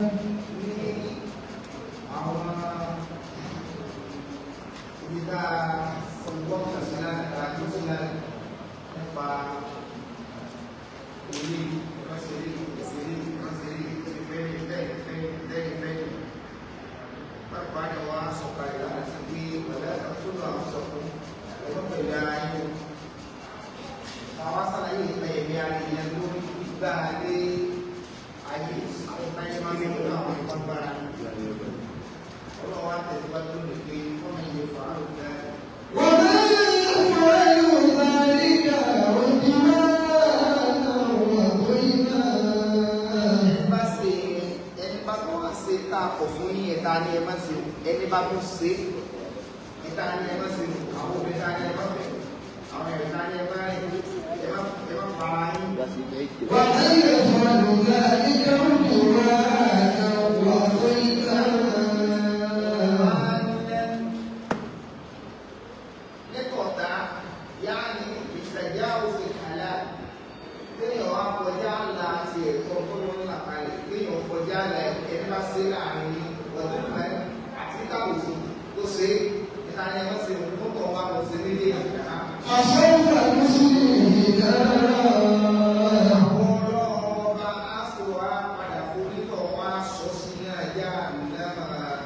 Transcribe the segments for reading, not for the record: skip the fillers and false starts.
Ní àwọn ibi tá a sọgbọ́n kàṣílá àdúgbò nípa orí ìránṣẹ́lẹ̀ ìṣẹ̀lẹ̀ ìránṣẹ́lẹ̀ ìfẹ́ lẹ́yìn fẹ́ lẹ́yìn fẹ́ pápá ni wọ́n á sọ̀kalẹ̀ láti gbé ọ̀dà tó lọ àwọn sọ fún ẹ̀rọ pẹ̀lú ara yín àwọn asàlàyé ìpa ẹ̀mí ara èèyàn lórí gbígbá lé ayé àwọn táyé máa ń lò láwọn ìpágbára ọlọ́wọ́ àtẹ̀síwájú lónìí pé wọ́n máa ń yẹ fàárù dáa. ومن يفعل ذلك عدوانا وظلما. Ẹni bá ṣe, ẹni bá tó wá ṣe tá a kọ̀ fún yín, ẹ̀ta ni ẹ má ṣe o. Ẹni bá tó ṣe, ẹ̀ta ni ẹ má ṣe o. Àwọn obìnrin ta ni ẹ má fẹ́, àwọn ẹ̀ta ni ẹ má rìn, ẹ má para yín. ومن يفعل ذلك عدوانا وظلما. Lẹ́kọ̀ọ́ta yáàni ìtàjáwòsì àlá, kéèyàn wá kọjá ńlá àti ẹ̀tọ́ tó lọ ńlá kalẹ̀, kéèyàn kọjá ńlá. Ẹni bá ṣe láàrin ọdún mẹ́ àti ìtàwòsì tó ṣe níta ni ẹ má ṣe tó tọ̀ wá lọ sí méjèèjì kàá. فسوف نصليه نارا. Àwọn ọlọ́run ọba á sọ wá padà forítọ̀ wá sọ sí ní ajá náà.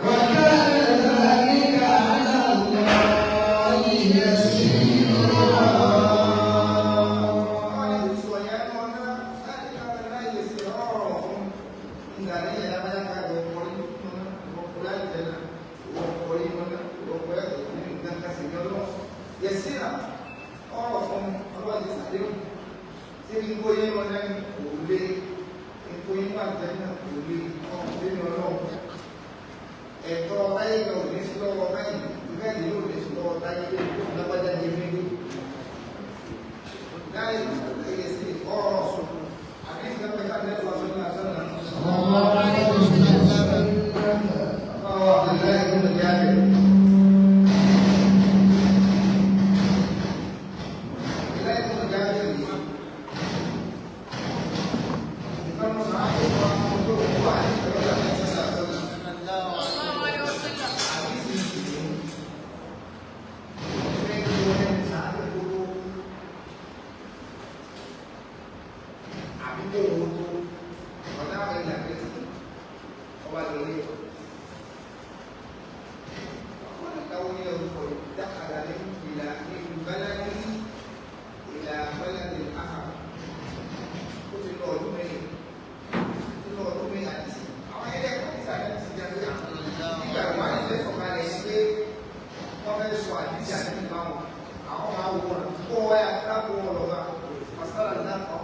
وكان ذلك على الله يسيرا. Ọ̀rọ̀ fún ọlọ́dún ìsàdéhùn tí ní kó yé wọn lẹ́nu kò lé kó yé wà jẹ́ náà kò lé ọ̀rọ̀ nínú ọlọ́run ẹ̀tọ́ táyé kan ò ní sí lọ́wọ́ táyé ìgbẹ́ ìlú ò ní sí lọ́wọ́ táyé ló ń lágbájá jẹ mílí láyé ẹ̀yẹ sí ọ̀rọ̀ àbí ìgbẹ́ pẹ̀lú àdéhùn ọ̀sán àṣọ صلى الله عليه وسلم. náà Abdullahi ibn Jabir. Abdullahi ibn Jabir yìí ìkànnì sàájú kan tó wà ní ìjọba àti ìṣẹ̀lẹ̀ àṣọ náà. Nígbà wà ní ilé sọ̀kalẹ̀ pé wọ́n fẹ́ sọ àdíjà ní ìbáwọn àwọn máa wò wọn kó wáyà káàkó wọn lọ́ba pàṣálà náà kan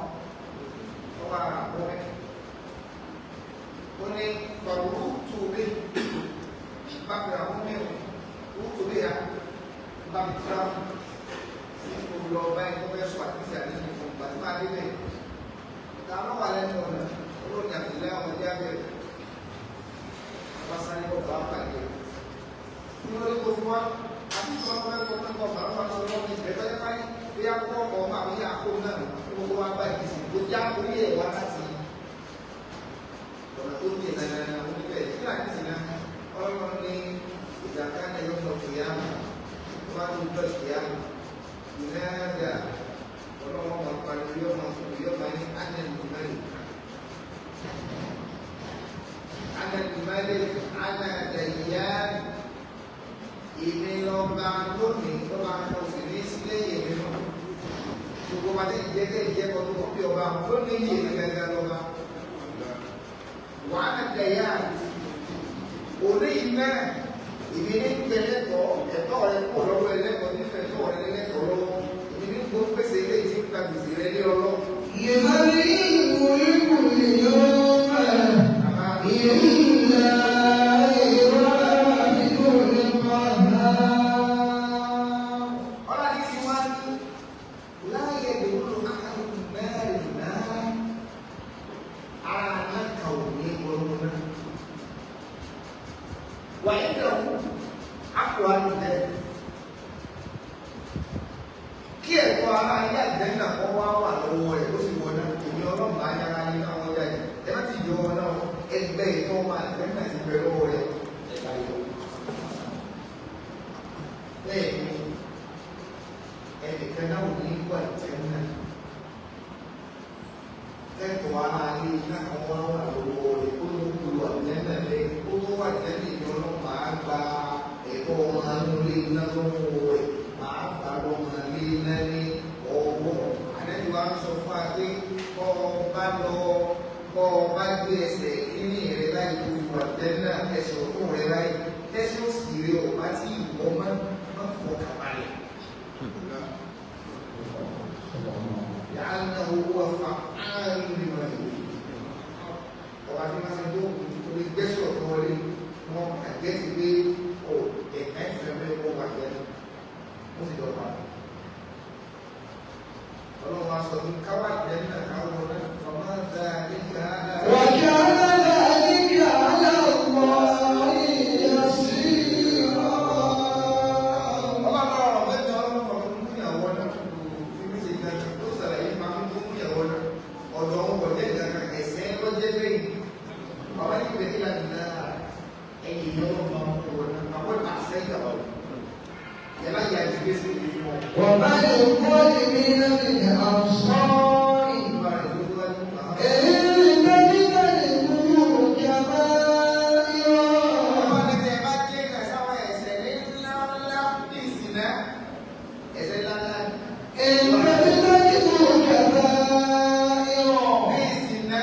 wọ́n wá rà bọ́ ẹ́. Ó ní pàrọ̀ tó bí bá fi rà fún mi ò ó tó bí ya bá mi tíráfù sí gbogbo lọ báyìí tó fẹ́ sọ àdíjà ní ìfọ̀n bàtí máa dé bẹ́ẹ̀. Ta ló wà lẹ́nu ọ̀nà olóòní àbílẹ̀ ọmọdé abẹ́rẹ́ pasal kau berapa dia? Ini boleh kau buat. Aku kalau kau kau kau baru masuk dalam ni. Beda kan? Dia kau kau mak dia aku nak. Kau kau apa di sini? Kau jangan beri warna sini. Kalau tu dia nak nak nak ni dia di sini. Orang ni jangan ada yang berkiam. Orang berkiam. Ini ada. Orang mau makan dia masuk dia main aneh main. Ana Malik, ana Dayyan, èmi lọ́ba lónìí lọ́ba kan sì ní sílé èmi mọ́. Gbogbo wa ní ìjẹ́kẹ́ ìjẹ́kọ̀ tó kọ́ bí ọba lónìí yìí èmi gẹ́gẹ́ lọ́ba. Wa ana Dayyan, òní iná èmi ní gbẹlẹ́tọ̀ ẹ̀tọ́ rẹ kó lọ́wọ́ ẹlẹ́tọ̀ nífẹ̀ẹ́ tó rẹ lẹ́tọ̀ lọ́wọ́ èmi ní gbó pèsè ilé tí ń gba gbèsè rẹ lé ọlọ́. لمن الملك اليوم لله الواحد القهار. Ọlọ́ni ti wá ní láyé ìdúró àrùn mẹ́rin náà ara náà kà ò ní ọdún náà. Wà á dẹ̀wò àpò àlùdẹ̀ kí ẹ̀tọ́ ara ayé àjẹ́ náà kọ́ wá wà lọ́wọ́ rẹ̀ ó sì wọ náà èmi ọlọ́run ayára ní káwọn jáde ẹ má ti yọ ọ náà ẹgbẹ́ ìtọ́ ọmọ àtẹ́mà ti bẹ̀rẹ̀ lọ́wọ́ rẹ̀ ẹ̀ka yọ. Bẹ́ẹ̀ ni ẹnìkan náà ò ní wà tẹ́mà. Kẹ́kọ̀ọ́ ara ilé iná kan wá wà lọ́wọ́ rẹ̀ kó ló kúrò àtẹ́mà rẹ̀ kó tó wà tẹ́lẹ̀ ní ọlọ́pàá gba ẹ̀kọ́ ọmọ ilé iná lọ́wọ́ rẹ̀ máa gbà lọ́mọ ilé iná ní ọwọ́. Àdẹ́bí wa ń sọ fún wa pé kọ́ ọ bá lọ kọ́ ọ bá gbé ẹsẹ̀ kíní rẹ báyìí tó fi wà tẹ́lẹ̀ ẹsẹ̀ ọ̀tún rẹ báyìí tẹ́sí òsì rẹ ò bá tí ìwọ má má fọkàn balẹ̀. Yàrá owó afáàlú ni wọ́n yìí. Ọba tí wọ́n ṣe tó torí gbẹ́sẹ̀ ọ̀tún wọlé wọn àgẹ́tì pé ọ̀ ẹ̀ka ìfẹ́ kó wà tẹ́lẹ̀ ó sì lọ pa. Ọlọ́run wa sọ fún káwá ìjẹ́ náà káwọ́ náà fọmọ́ dáa nígbà náà. وكان ذلك على الله يسيرا. Ọba náà ọ̀rọ̀ mẹ́ta ọlọ́run fọmọ́ mú ìyàwó náà fi mí ṣe ìdájọ́ tó sàlàyé máa ń mú ìyàwó náà ọ̀dọ̀ òun kò jẹ́ ìdájọ́ ẹ̀sẹ̀ lọ́jẹ́ lẹ́yìn. Bàbá ní ìgbẹ́ ìlànà náà ẹ̀yìn ìyọ́nù fọmọ́ wọn náà àwọn àṣẹ ìyàwó. Yàrá ìyá ìdílé sí ìdí fún ọ. وما للظالمين من أنصار. Ìgbà rẹ̀ ló wájú. إن تجتنبوا كبائر Ọba ní tẹ bá jẹ́ ìgbà sáwọn ẹ̀ṣẹ̀ ńlá ńlá bí ìsìnà ẹ̀ṣẹ̀ ńlá ńlá إن تجتنبوا كبائر bí ìsìnà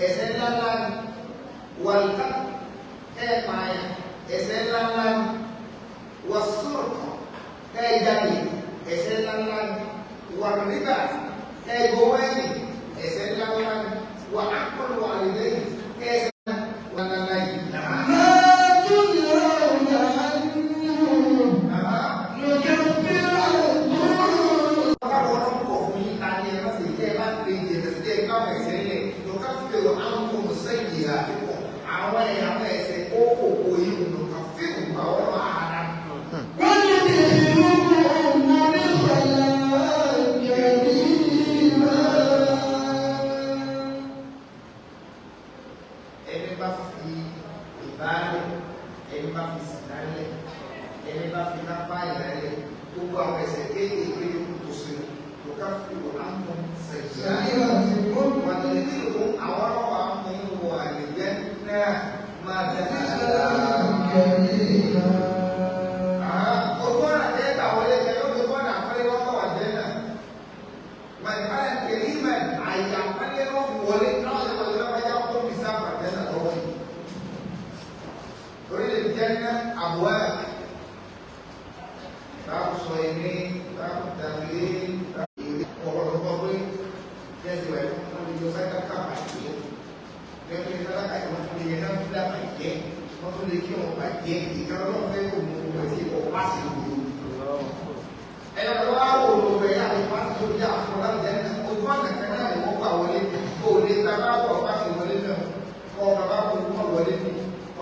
ẹ̀ṣẹ̀ ńlá ńlá ni wàlúkà ẹ̀ pààyàn ẹ̀ṣẹ̀ ńlá ńlá ni wàsúrùkù ẹ̀ jáde ẹ̀ṣẹ̀ ńlá ńlá ni wàlúríbà ẹ̀ gbowó ẹ̀yìn ẹ̀ṣẹ̀ ńlá ńlá ni wà á kọlu wàlúùdẹ́yìn ẹ̀ṣẹ̀ ńlá ńlá yìí. ما تنهون عنه نكفر عنكم. Báwo ló ń kọ̀ fún yín ta ni ẹ má ṣe jẹ́ ẹ bá lè jẹ ẹsẹ̀ ẹ bá wọn ẹsẹ̀ lẹ̀ ló ká fi o àwọn ohun sẹ́yìn àdìpọ̀ àwọn ẹ̀ àwọn ẹsẹ̀ kó kòkó yìí ló ká fi o gbà wọ́n lọ àrà. وندخلكم مدخلا كريما. Ẹni bá fi ìbálẹ̀, ẹni bá fi sìnálẹ̀, ẹni bá fi lápá ìlálẹ̀, gbogbo àwọn ẹsẹ̀ kéékèèké yòókù tó ṣe ló ká fi o àwọn ohun sẹ́yìn àdìpọ̀. Wọ́n ti ní kí àwọn ọlọ́wọ́ àwọn ohun wọ àlejò náà máa dáadáa. كريما. Ojú ọ̀nà tẹ́ta wọlé kan yóò tó bọ́nà àpẹẹrẹ lọ́kọ̀ wà jẹ́ náà. Màdìmálà kẹrìmà àyà àpẹẹrẹ lọ́ fi wọlé náà ṣe wọlé lọ́wọ́ yá kó mi sáfà jẹ́ náà lọ́wọ́ yìí. Torí lè jẹ́ ná àbúrò báwo sọ èmi báwo tàbí báwo ọ̀pọ̀lọpọ̀ pé jẹ́sí wẹ̀ wọ́n lè yọ sáká bàjẹ́. Lẹ́yìn sáká wọ́n tún lè yẹ náà fúlà bàjẹ́. Wọ́n tún lè kí wọn bàjẹ́. Ìkan ọlọ́run fẹ́ kó mú un sí ọ̀pá sí ìlú. Ẹ̀yọ̀ tó wá wò ló fẹ́ yà wọ́n pàṣẹ tó yà fún láti jẹ́ náà. Ojú ọ̀nà kan náà ni wọ́n gbà wọlé. Kó o lè ta bá wọ̀ pàṣẹ wọlé náà. Kọ́ ọ̀gá bá kó wọ́n wọlé ní.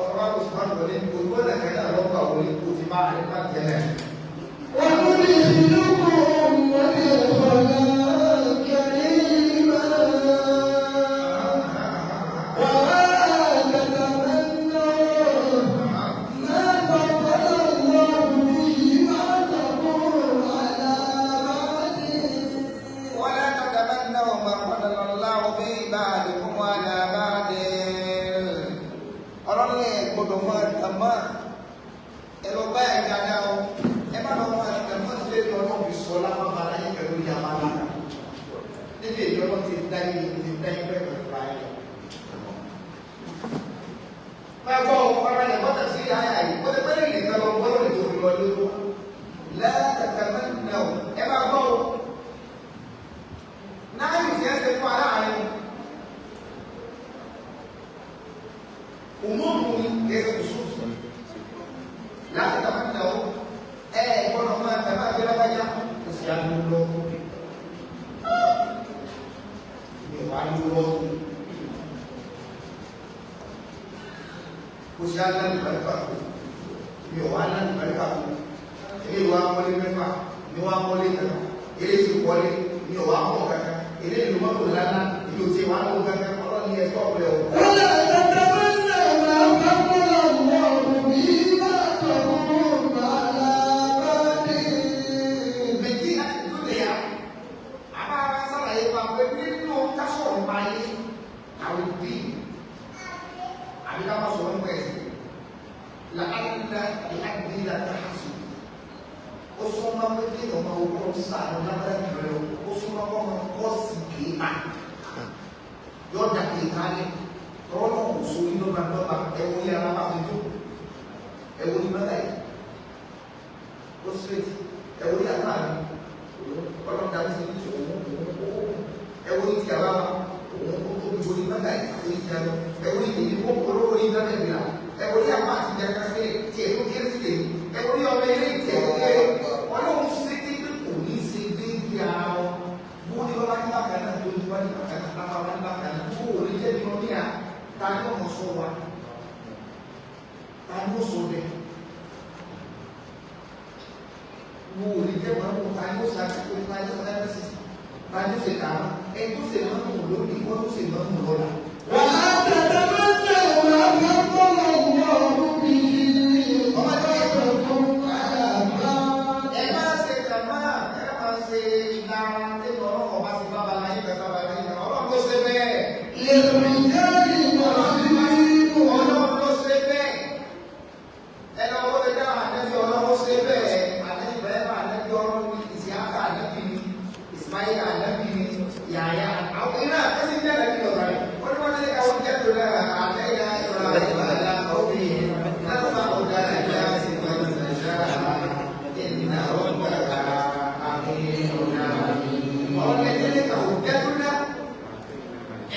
Ọ̀gá bá kó sùpá wọlé ní. Ojú ọ̀nà kan náà lọ́ gbà wọlé. Kó o ti máa rẹ̀ má jẹ́ náà. وندخلكم مدخلا كريما. ولا تتمنوا ما فضل الله به بعضكم على بعض. ولا تتمنوا ما فضل الله به بعضكم على بعض. Ọlọ́run ẹ̀ gbọ́dọ̀ máa tàmá ẹ lọ bá ẹ̀ dáadáa o ẹ má lọ máa tàmá sí ẹ̀rọ náà fi sọ lápapọ̀ aláyé pẹ̀lú ìyàmá lára níbi èyí ọlọ́run ti dá yín ti dá yín pẹ̀lú ìpa ẹ̀. Máa gbọ́ ọ̀rọ̀ ẹ̀ bọ́tà sí àyà yìí ó ti pẹ́lẹ́ nìkan lọ gbọ́dọ̀ lè tó fi lọ lóko látàtàmánà ẹ máa gbọ́ o náà yìí ti ẹsẹ̀ fún aláàárín òmùmù ni ẹsẹ̀ kùsùsù látàtàmánà o ẹ gbọ́dọ̀ máa tàbá abẹ́lábájá kò sì á lọ lọ ìwà lọ kò sí á lálẹ́ pàlípà mi ò wá lálẹ́ pàlípà ilé wa wọlé mẹ́fà mi wá wọlé kankan ilé ti wọlé mi ò wá mọ̀ kankan ilé ìlú mọ́tò lánàá ìlú ti wá mọ̀ kankan ọlọ́ni ẹ̀ tọ́ ọ̀pẹ o. ولا تتمنوا Àbí ká má sọ wọn nípa ẹ̀sìn. Làálàá ìhàgbé làtà hàṣù. Ó súnmọ́ pé kí ọmọ owó sàánú lágbára jùlọ lọ. Ó súnmọ́ kọ́ ọmọ kọ́ọ̀sì kéèmà. Yọ dà kéèmà lẹ̀. Tọ́wọ́ náà kò so inú ma dọ́gba ẹ̀wọ̀n yàrá bá fi tó. Ẹ̀wọ̀n ní mẹ́ta yìí. Ó straight. Ẹ̀wọ̀n yàrá mi. Ọlọ́run dàbí sí ní òun òun òun. Ẹ̀wọ̀n ní ti àbá òun ó tóbi wọlé mẹ́ta yìí àti ìjà lọ. Ẹ̀wọ̀n ní tèmi ó polówó ní ìdáná ìgbìlá. Ẹ̀wọ̀n ní apá àti ìjà kásẹ̀ tiẹ̀ tó kéré sí tèmi. Ẹ̀wọ̀n ní ọmọ ilé tiẹ̀ tó kéré. Ọlọ́run ṣe tí pé kò ní ṣe déédéé ara wọn. Bó ní bá ní bákan náà tó ní bá ní bákan náà lápá bá ní bákan náà kó o lè jẹ́ bí wọ́n ní à ta ni ọmọ sọ wa ta ni ó sọ bẹ́ẹ̀. Wo ò lè jẹ́ wọn ta ni ó ṣe àtúntò ta ni ó ṣe analysis ta ni ó ṣe kàrá ẹni tó ṣe máa ń mú lónìí wọ́n tó ṣe máa ń mú lọ́la. ولا تتمنوا ما فضل الله به بعضكم على بعض. Ẹ máa ṣe kàmá ẹ máa ṣe ìlara tẹ́lẹ̀ ọlọ́run ọba ṣe bá bala yín bàbá bala yín ọlọ́run ló ṣe bẹ́ẹ̀. للرجال نصيب Ọlọ́run ló ṣe bẹ́ẹ̀. Ẹ lọ wọ́n lè dáhùn ànẹ́bí ọlọ́run ṣe bẹ́ẹ̀. Ànẹ́bí Ibrahim ànẹ́bí ọlọ́run ni Ìsìáka ànẹ́bí ni Ismail ànẹ́bí ni Yàyà. Àwọn iná ẹ̀sìn ní ànẹ́bí lọ́sàá rẹ̀. Wọ́n ní wọ́n ti ká wọ́n jẹ́ tó náà àtẹ́yà ìrọ̀lẹ́ ìbàdàn òbí náà ọ̀dà ìjà sí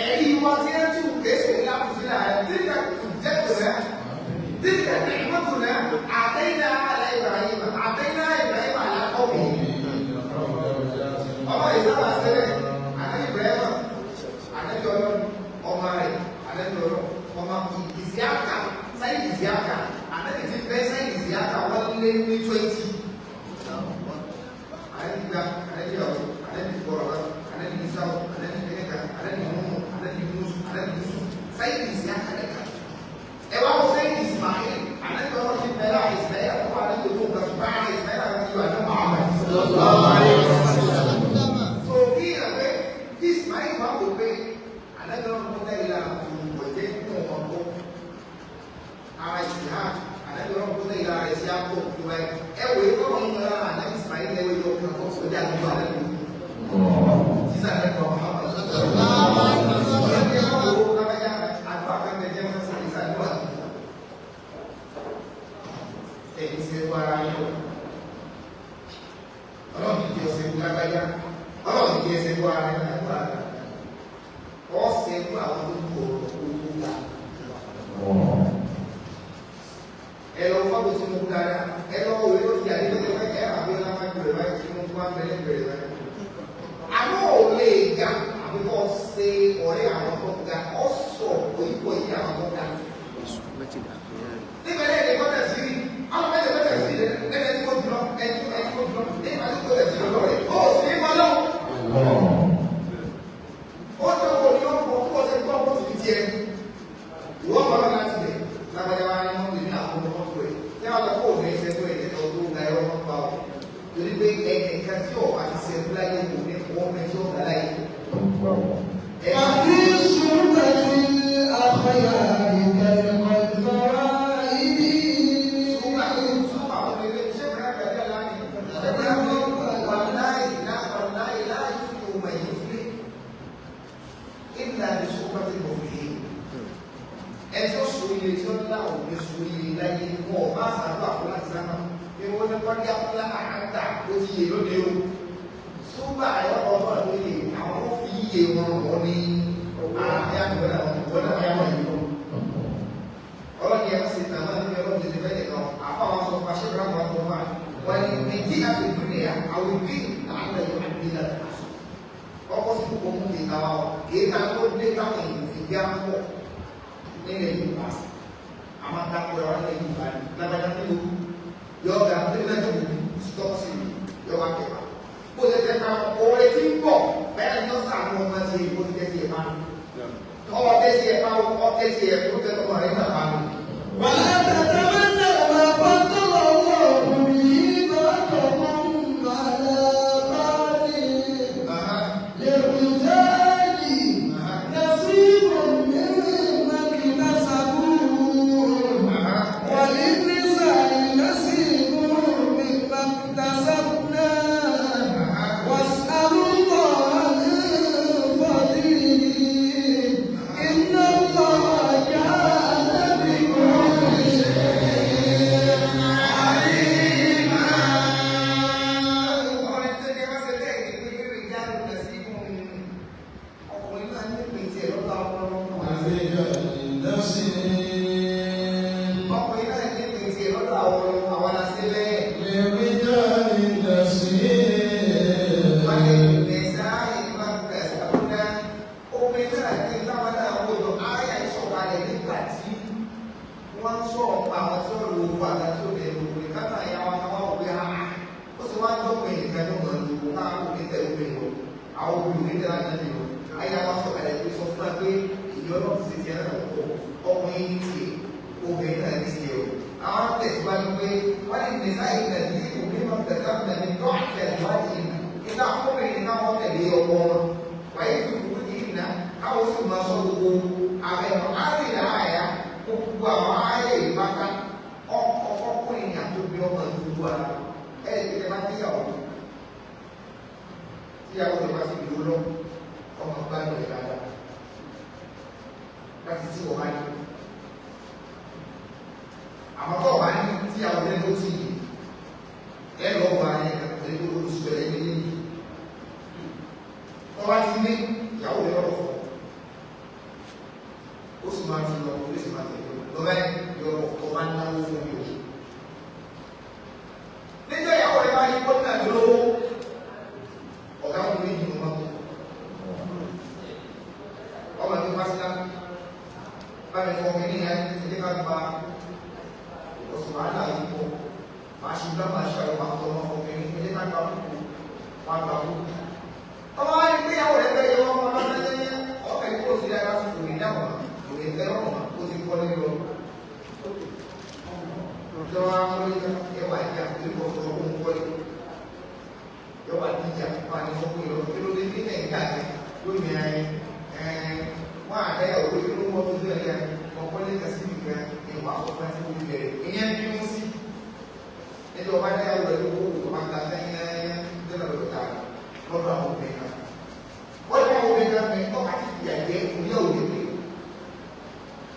Ẹ̀rí wa tí ẹ tún kéṣe láti fi láàrin tíríkà ìjẹ́tò náà tíríkà ìmọ̀tò náà àtẹ́yìnà àlà Ibrahim àtẹ́yìnà Ibrahim àlàkọ́bì. Ọmọ ìsábà sẹ́lẹ̀ àtẹ́yìn Ibrahim àtẹ́yìn ọlọ́run ọmọ rẹ̀ àtẹ́yìn ọlọ́run ọmọ ìsíáka sáyìn ìsíáka àtẹ́yìn ti fẹ́ sáyìn ìsíáka wọ́n lé ní 20. Àtẹ́yìn àtẹ́yìn ọ̀rọ̀ àtẹ́yìn ìfọ̀rọ̀ àtẹ́yìn ìsáwọ̀ àtẹ́yìn ìfẹ́kẹ̀kẹ̀ àtẹ́yìn ìmúmu àtẹ́yìn ìmúsù àtẹ́yìn ìmúsù sáyìn ìsíáka lẹ́ka. Ẹ wá wọ sẹ́yìn Ismail àtẹ́yìn ọlọ́run ti bẹ̀rẹ̀ Ismail àkọ́kọ́ àtẹ́yìn tó gbà ṣùgbọ́n Ismail àti ìwà ní Muhammad. So kí ẹ pé Ismail máa wò pé àtẹ́yìn ọlọ́run tó tẹ̀lé la kò jẹ́ kó wọn kó ara ìsìnká àtẹ́yìn ọlọ́run tó tẹ̀lé ara ìsìnká kó tó báyìí. Ẹ wòye kọ́ ọ̀hún yọrọ àtẹ́yìn Ismail ẹ wòye ọkàn kó sójà gbogbo àtẹ́yìn sísá ẹ̀ kọ́ Muhammad. Àwọn ò lè ga àbíkọ́ ṣe ọ̀rẹ́ àwọn tó ga ọ sọ òyìnbó yìí àwọn tó ga. Níbẹ̀ lẹ́yìn kọ́tà sí rí, àwọn mẹ́lẹ̀ kọ́tà sí rí lẹ́yìn tí kò jùlọ ẹni tí kò jùlọ lẹ́yìn tí kò tẹ̀sí lọ́dọ̀ rẹ̀. Ó sì ní mọ́ lọ́wọ́. Ó tó kò ní ọkọ̀ kó o ṣe gbọ́ kó ti fi tiẹ̀. Ìwọ́n bọ̀ lọ́la láti bẹ̀. Lágbàjá wa ni wọ́n lè ní àwọn ọmọ mọ́tò rẹ̀. Tí wọ́n lọ kó o ní ẹsẹ̀ tó ẹ̀ tó tó ga ẹ̀rọ mọ́ pa ọ́. Torí pé ẹnìkan tí ọ̀ àti ṣẹ̀kú láyé kò ní ọmọ ẹ̀ tí ó ga láyé. وفي صورة الأخيار كالفرائد. Ẹjọ́ sóríire tí ó ńlá òní sóríire láyé wọn ò bá sàdúrà fún láti sáná pé wọ́n ní wọ́n dá fúlá àkàtà ó ti yè lóde o. Súgbà ẹ̀rọ ọmọ ló yè àwọn ó fi yíyẹ wọn wọ́n ní àyà ìwọ́n náà wọ́n náà yà wọ́n yìí lọ. Ọlọ́ni ẹ̀ ṣe tàn máa ń bí ọlọ́run tètè fẹ́ẹ́ nìkan àfa àwọn sọ fún aṣẹ́gbẹ́rẹ́ àwọn ọmọ wa wọ́n ní nàìjíríà fi dúnìyà àwọn ìbí àlẹ́ yóò máa gbé láti aṣọ. Ọkọ̀ sí kókó mú mi ta wa kì í ta tó dé táwọn èèyàn fi gbé àpọ̀ nílẹ̀ Yorùbá. Àwọn àtàkùn ẹ̀rọ nílẹ̀ Yorùbá ni lágbájá nílò yọ̀ọ̀gà nílẹ̀ tó wù stop sí yọ̀ọ̀gà kẹfà. Bó ṣe tẹ́ pa oore tí ń bọ̀ bẹ́ẹ̀ ni ó sàánú ọmọ ti bó ti tẹ́ ti ẹ̀ bá mi. Ọ̀tẹ́ ti ẹ̀ bá ọ̀tẹ́ ti ẹ̀ kó tẹ́ tọmọ rẹ̀ náà bá mi. ولا تتمنوا ما فضل الله به بعضكم على بعض. للرجال نصيب مما اكتسبوا. Wọ́n ń sọ̀rọ̀ pa àwọn tí ó lo owó àti tí ó lè lo owó káta ìyá wa ká wá wò pé ha ó sì wá ń dọ́pọ̀ ẹnìkan ní ọmọ ìlú owó káwọn kò ní tẹ̀lé omi lọ àwọn obìnrin tẹ̀lé àná lọ ayé wa sọ kalẹ̀ pé sọ fún wa pé ìyọ́ náà ti ṣe tiẹ̀ náà pọ̀ ọkùnrin ní tiẹ̀ obìnrin náà ní tiẹ̀ o àwọn tẹ̀síwájú pé wọ́n ní nìsa ìgbà ní òbí máa tẹ̀síwájú ní tó àti àtiwájú ìgbà nígbà fúnbìnrin náà wọ́n tẹ̀lé ọkọ wọn wáyé fífi ní ìgbà káwọn sì máa sọ gbogbo abẹ́rẹ́ àti ìlà gbogbo àwọn ayé ìbáta ọkùnrin ní àtòbí ọmọ ìlú ara ẹ̀ ẹ̀ tẹ́tẹ́ bá níyàwó tíyàwó rẹ̀ bá ti lò lọ ọmọ gbádùn ẹ̀ dáadáa láti tí wọ́n bá ní àmọ́ tó bá ní tíyàwó rẹ̀ ló ti yìí ẹ lọ wà ní ẹgbẹ́ oṣù rẹ̀ ní yìí tó bá ti ní ìyàwó rẹ̀ lọ́wọ́ fún ó sì máa ti lọ ó sì máa tẹ̀lé lọ́wọ́ yọ ọkọ̀ máa ń náwó fún mi o níjọ́ ìyàwó rẹ̀ bá ní kó náà lówó ọ̀gá wọn ní ìdùnnú máa ọmọ ní pásítá bá mi fọ mi ní ẹ ní ká gba oṣù wàhálà yìí pọ̀ máa ṣe bá máa ṣe àwọn máa tọ́ ọmọ fọ mi ní ilé ká gba kúkú máa gba kúkú. ọmọ wa ní pé ìyàwó rẹ̀ fẹ́ yọ ọmọ ọmọ lẹ́yìn ọkọ̀ ìkó sí ara kò ní dáhùn kò ní tẹ́ lọ́rùn ó ti kọ́ nínú ìjọba ẹwà ìjà torí kò sọ fún kọ́lé yọba níjà wà ní ọkùnrin lọ kí ló dé ní nàìjíríà yẹn lónìí ẹ ẹ wọn àdáyà owó kí ló ń wọ́n tó dé ẹ ọkọ lè kà sí nìkan ìwà àkọ́kọ́ tí wọ́n bẹ̀rẹ̀ ìyẹn bí wọ́n sí ẹjọ́ ọba dáyà wọlé ló kó wọ́n máa ta sẹ́yìn dẹ́nà lọ́dọ̀ ta lọ́dọ̀ àwọn obìnrin kan wọ́n ní àwọn obìnrin kan bẹ ọkà ti fìyà jẹ òní òní pé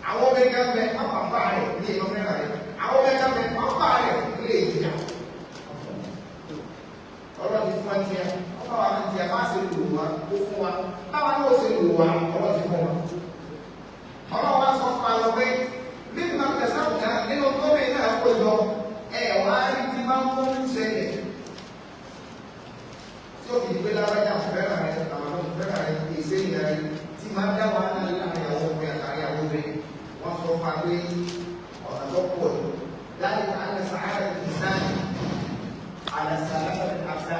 àwọn obìnrin kan bẹ pápá rẹ̀ ní ìlú fẹ́ràn rẹ̀ àwọn obìnrin kan bẹ pápá rẹ̀ ní èjìyà ọlọ́run ti fún wa tiẹ̀ ọba wa náà tiẹ̀ bá ṣe lò wá ó fún wa báwa náà ó ṣe lò wá ọlọ́run ti fún wa. Ọlọ́run wa sọ fún wa lọ pé nínú àtẹ̀sáwùjá nínú gómìnà náà kó jọ ẹ̀ wá rí ti máa ń mú ṣẹlẹ̀ tí ó fi gbé lábájá fẹ́ràn rẹ̀ àwọn ọmọ fẹ́ràn rẹ̀ èsè ìyá rẹ̀ tí máa dá wa náà láàrin àwọn ọkùnrin àtàrí àwọn obìnrin wọ́n sọ fún wa pé ọ̀nà tó pọ̀ ní láti àná sàárà ìsáàlì àlàsàlásà àṣà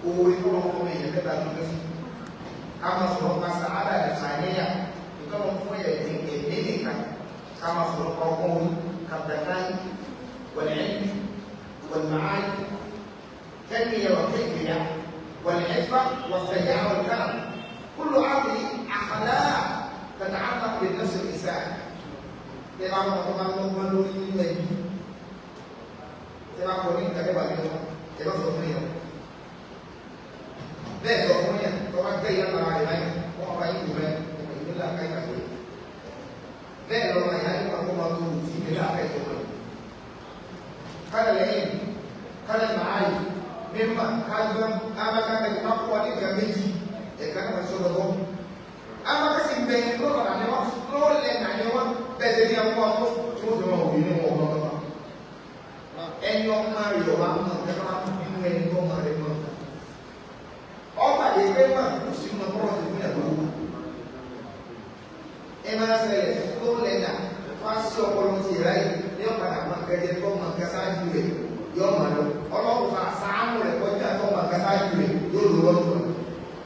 orí kọ́lọ́ fún mi yẹn mẹ́ta ló lọ́sí ká máa sọ̀rọ̀ pa sàárà ìsàníyà ìkọ́lọ́ fún ẹ̀mí ẹ̀mí nìkan ká máa sọ̀rọ̀ pa ọgbọ́n orí kàbdàkáì wal-ilm wal-ma'arif تنمية وكيفية والعفة والسجاعة والكرم كل هذه أخلاق تتعلق بالنفس الإنسان. Tẹ́lá wọn tó máa ń lọ́gbọ́n lórí nílẹ̀ yìí. Tẹ́lá kọ ní ìtàgé wà nínú ẹ bá sọ fún yẹn. Bẹ́ẹ̀ sọ fún yẹn tó bá gbé yẹn lára rẹ̀ báyìí wọ́n bá yín wù rẹ̀ ìlú làkà ìtàgé. Bẹ́ẹ̀ lọ́mọ ìyá yìí wà kó máa tó tì í làkà ìtàgé. Kálẹ̀ lẹ́yìn kálẹ̀ màá yìí mímà kájọ abakaka yìí máa kó wa ní ìgbà méjì ẹ̀ka náà sọ̀rọ̀ bọ́. Abaka sì bẹ̀ yẹn lọ́rọ̀ nà ni wọ́n lọ́ọ̀lẹ̀ nà ni wọ́n bẹ̀rẹ̀ ní ẹ̀kọ́ tó tí wọ́n fi wọn òbí ní wọn ọ̀gbọ́n kan. Ẹni ọmọ rẹ̀ ọba mọ̀ nǹkan máa ń bínú ẹni tó ọmọ rẹ̀ mọ̀. Ọba lè fẹ́ mà kó sì mọ kọ́rọ̀ tó fún yàtọ̀ wọn. Ẹ máa ṣẹlẹ̀ tó lẹ̀ nà wá sí ọpọlọ ti rà yìí ní ọ̀padà máa kẹjẹ tó máa kẹsáájú rẹ̀ yọ ọmọ lọ ọlọ́run fa sáánù rẹ̀ kọjá tó máa kẹsáájú rẹ̀ yóò lò lọ́dún